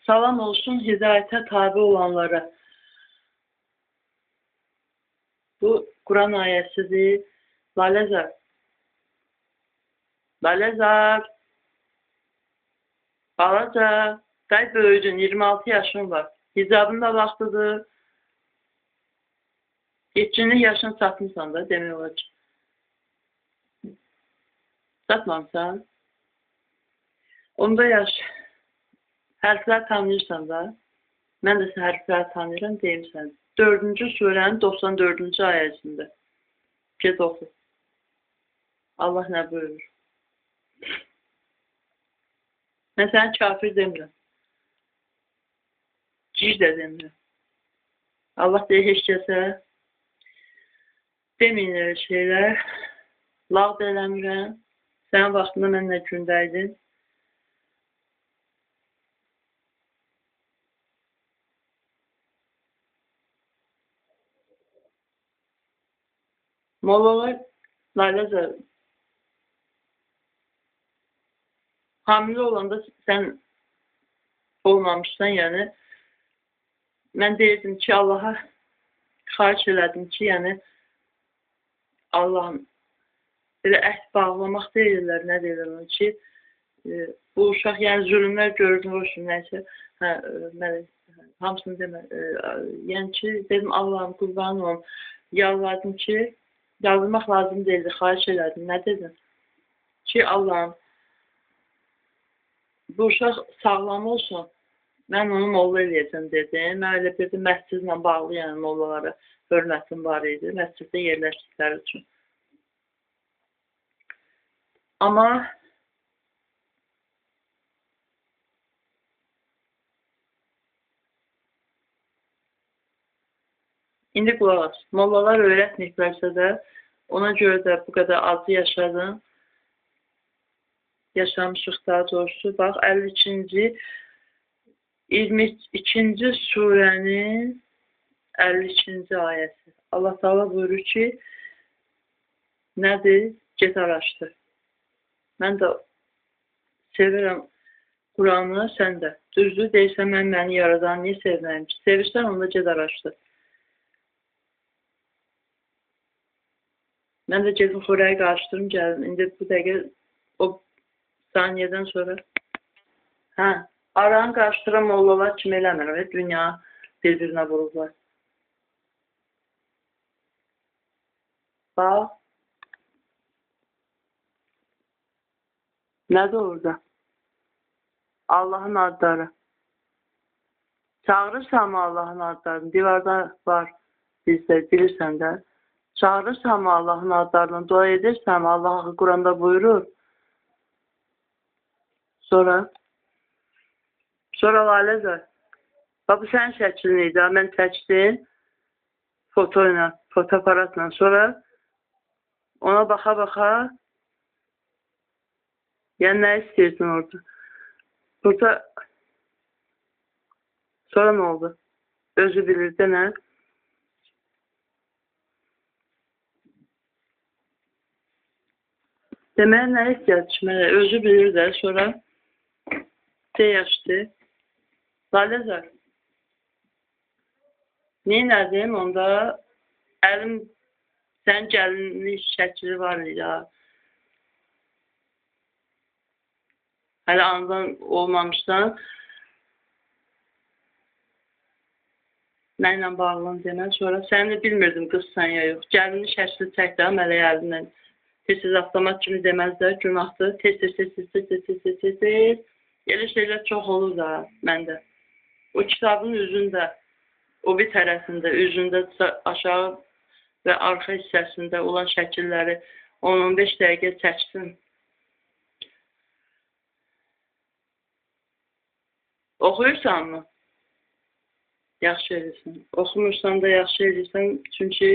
Salam olsun hidayətə tabi olanlara. Bu Quran ayəsidir. Laləzar. Laləzar. Balaca. Day böyüdün, 26 yaşın var. Hicabın da vaxtıdır. Yetkinlik yaşını çatmısan da demək olar ki. Çatmamısan. Onda yaş. Hərflər tanıyırsan da. Mən də hərfləri tanıyıram, deyim sən. 4-cü surənin 94-cü ayəsində. Get oxu. Allah nə buyurur? Mən səni kafir demirəm. Cir də demirəm. Allah deyir heç kəsə deməyin elə şeylər. Lağ da eləmirəm. Sənin vaxtında mən nə gündə idim? Mollalar Laləzər hamilə olanda sən olmamışsan, yəni mən deyirdim ki, Allaha xahiş elədim ki, yəni Allahım elə əhd bağlamaq deyirlər, nə deyirlər onu ki, bu uşaq yəni zülmlər gördüm, olsun, nəysə, hə, mən hamısını demə, yəni ki, dedim Allahım qurban olum, yalvardım ki, yalvarmaq lazım deyildi, xahiş elədim, nə dedim? Ki, Allahım, bu uşaq sağlam olsun, mən onu molla eləyəcəm dedim. Mən elə bir də məscidlə bağlı, yəni mollalara hörmətim var idi, məsciddə yerləşdikləri üçün. Amma indi qulaq as, mollalar öyrətməyiblərsə də, ona görə də bu qədər acı yaşadım. Yaşamışıq daha doğrusu. Bax, 52-ci, 22-ci surənin 52-ci ayəsi. Allah Teala buyurur ki, nədir? Get araşdır. Mən də sevirəm Quranı, sən də. Düzdür, deyirsən, mən məni yaradan niyə sevməyim ki? Sevirsən, onda get araşdır. Mən də gedim xörəyi qarışdırım, gəldim. İndi bu dəqiqə o saniyədən sonra hə, aranı qarışdıran mollalar kimi eləmirəm. Dünya bir-birinə vurublar. Bax. Nədir orada? Allahın adları. Çağırırsan mı Allahın adlarını? Divarda var bizdə, bilirsən də. Çağırırsan mı Allahın adlarını? Dua edirsən mi? Allah Quranda buyurur. Sonra? Sonra Laləzər. Bax, bu sənin şəklin idi. Mən çəkdim foto ilə, fotoaparatla. Sonra ona baxa-baxa yəni nə istəyirdin orada? Burada sonra nə oldu? Özü bilir də nə? Deməyə nə ehtiyac mənə? Özü bilir də, sonra C yaşdı. Laləzər. Neynədim onda? Əlim, sənin gəlinlik şəkli var ya. Hələ anadan olmamışsan. Nə ilə bağlını demən. Sonra səni də bilmirdim qızsan ya yox. Gəlinlik şəkli çəkdi, mələk əlindən. Tez-tez avtomat kimi deməzlər, günahdır. Tez-tez, tez-tez, tez-tez, tez-tez, tez-tez. Elə şeylər çox olur da məndə. O kitabın üzündə, o bir tərəfində, üzündə aşağı və arxa hissəsində olan şəkilləri 10-15 dəqiqə çəkdim. Oxuyursan mı? Yaxşı edirsən. Oxumursan da yaxşı edirsən, çünki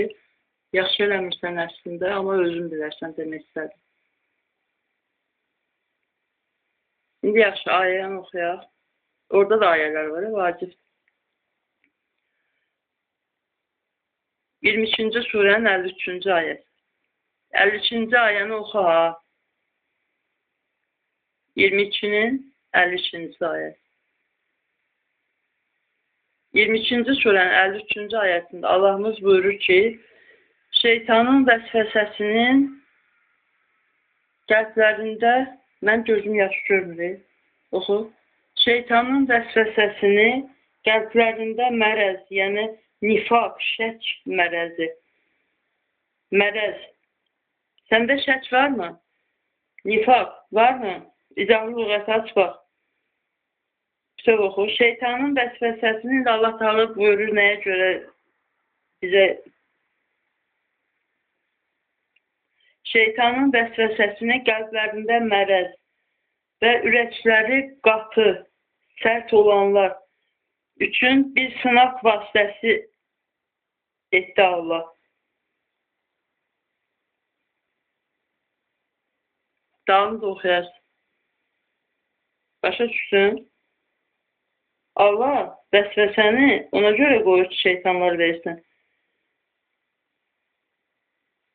yaxşı eləmirsən əslində, amma özün bilərsən demək istədim. İndi yaxşı, ayəni oxuyaq. Orada da ayələr var, vacib. 22-ci surənin 53-cü ayəsi. 53-cü ayəni oxu ha. 22-nin 53-cü ayəsi. 22-ci surənin 53-cü ayəsində Allahımız buyurur ki, şeytanın vəsvəsəsinin qəlblərində, mən gözüm yaxşı görmür, oxu. Şeytanın vəsvəsəsini qəlblərində mərəz, yəni nifaq, şək mərəzi. Mərəz. Səndə şək varmı? Nifaq varmı? İzahlı lüğəti aç bax. Bütöv oxu. Şeytanın vəsvəsəsini də Allah Teala buyurur nəyə görə bizə şeytanın vəsvəsəsini qəlblərində mərəz və ürəkləri qatı, sərt olanlar üçün bir sınaq vasitəsi etdi Allah. Dalını da oxuyarsın. Başa düşsün. Allah vəsvəsəni ona görə qoyur ki, şeytanlar versin.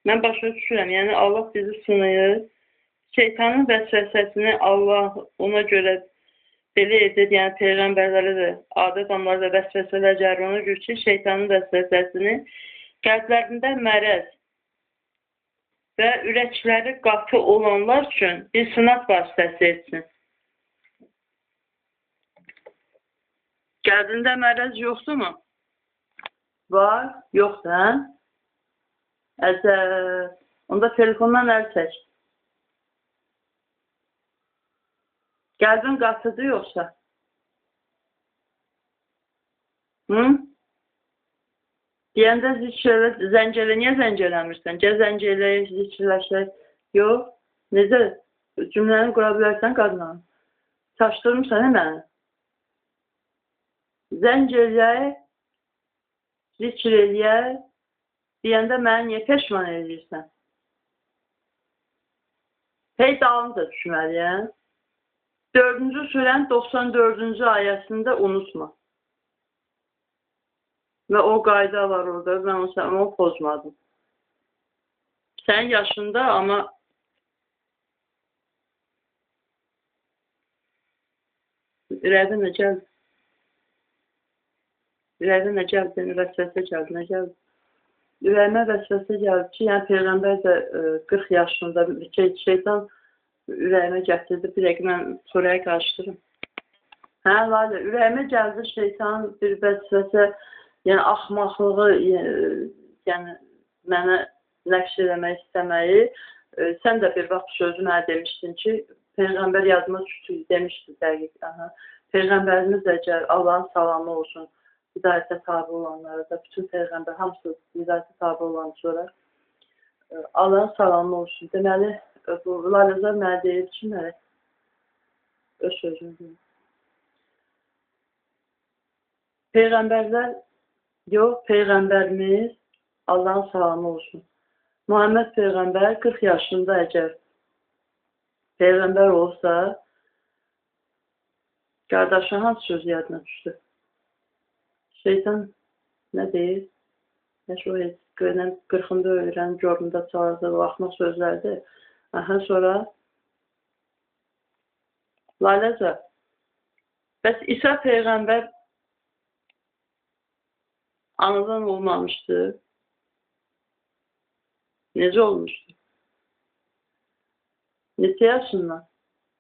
Mən başa düşürəm. Yəni Allah bizi sınayır. Şeytanın vəsvəsəsini Allah ona görə belə edir. Yəni peyğəmbərlərə də, adi adamlara da vəsvəsələr gəlir ona görə ki, şeytanın vəsvəsəsini qəlblərində mərəz və ürəkləri qatı olanlar üçün bir sınaq vasitəsi etsin. Qəlbində mərəz yoxdurmu? Var, yoxdur, hə? Əzəb. Onda telefondan əl çək. Qəlbin qatıdır yoxsa? Hı? Deyəndə zikr elə, zəng elə, niyə zəng eləmirsən? Gəl zəng elə, zikirləşək. Yox, necə? Cümləni qura bilərsən qadına. Çaşdırmısan məni? Zəng eləyək, zikr eləyək, deyəndə məni niyə peşman eləyirsən? Hey dalınca düşməliyəm. 4-cü surənin 94-cü ayəsində unutma. Və o qayda var orada, mən onu pozmadım. Sənin yaşında, amma ürəkdə nə gəldi? Ürəyimə nə gəldi? Vəsvəsə gəldi, nə gəldi? Ürəyimə vəsvəsə gəldi ki, yəni Peyğəmbər də 40 yaşında şeytan ürəyimə gətirdi. Bir dəqiqə mən surəyə qarışdırım. Hə, Lalə, ürəyimə gəldi şeytan bir vəsvəsə, yəni axmaqlığı, yəni mənə nəqş eləmək istəməyi. Sən də bir vaxt sözü mənə demişdin ki, Peyğəmbər yadıma düşdü, demişdi dəqiq. Aha. Peyğəmbərimiz əgər Allahın salamı olsun, hidayətə tabi olanlara da, bütün peyğəmbər hamısı hidayətə tabi olan sonra Allahın salamı olsun. Deməli, bu Laləzar mənə deyir ki, mənə öz sözünü deyir. Peyğəmbərlər, yox, Peyğəmbərimiz Allahın salamı olsun. Muhammed Peyğəmbər 40 yaşında əgər Peyğəmbər olsa, qardaşın hansı sözü yadına düşdü? Şeytan nə deyir? Nəşə o heç 40-ında öyrən, göründə çalardı, o axmaq sözlərdir. Aha, sonra Laləca, bəs İsa Peyğəmbər anadan olmamışdı. Necə olmuşdu? Neçə yaşından?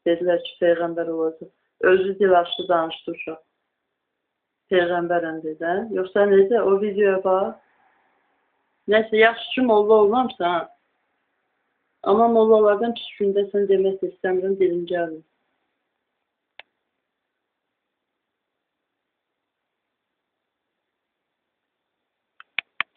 Dedilər ki, Peyğəmbər olacaq. Özü dil açdı, danışdı uşaq. Peyğəmbərəm dedi, hə? Yoxsa necə? O videoya bax. Nəsə, yaxşı ki, molla olmamsan, ha? Amma mollalardan pis gündə sən demək istəmirəm, dilim gəlmir.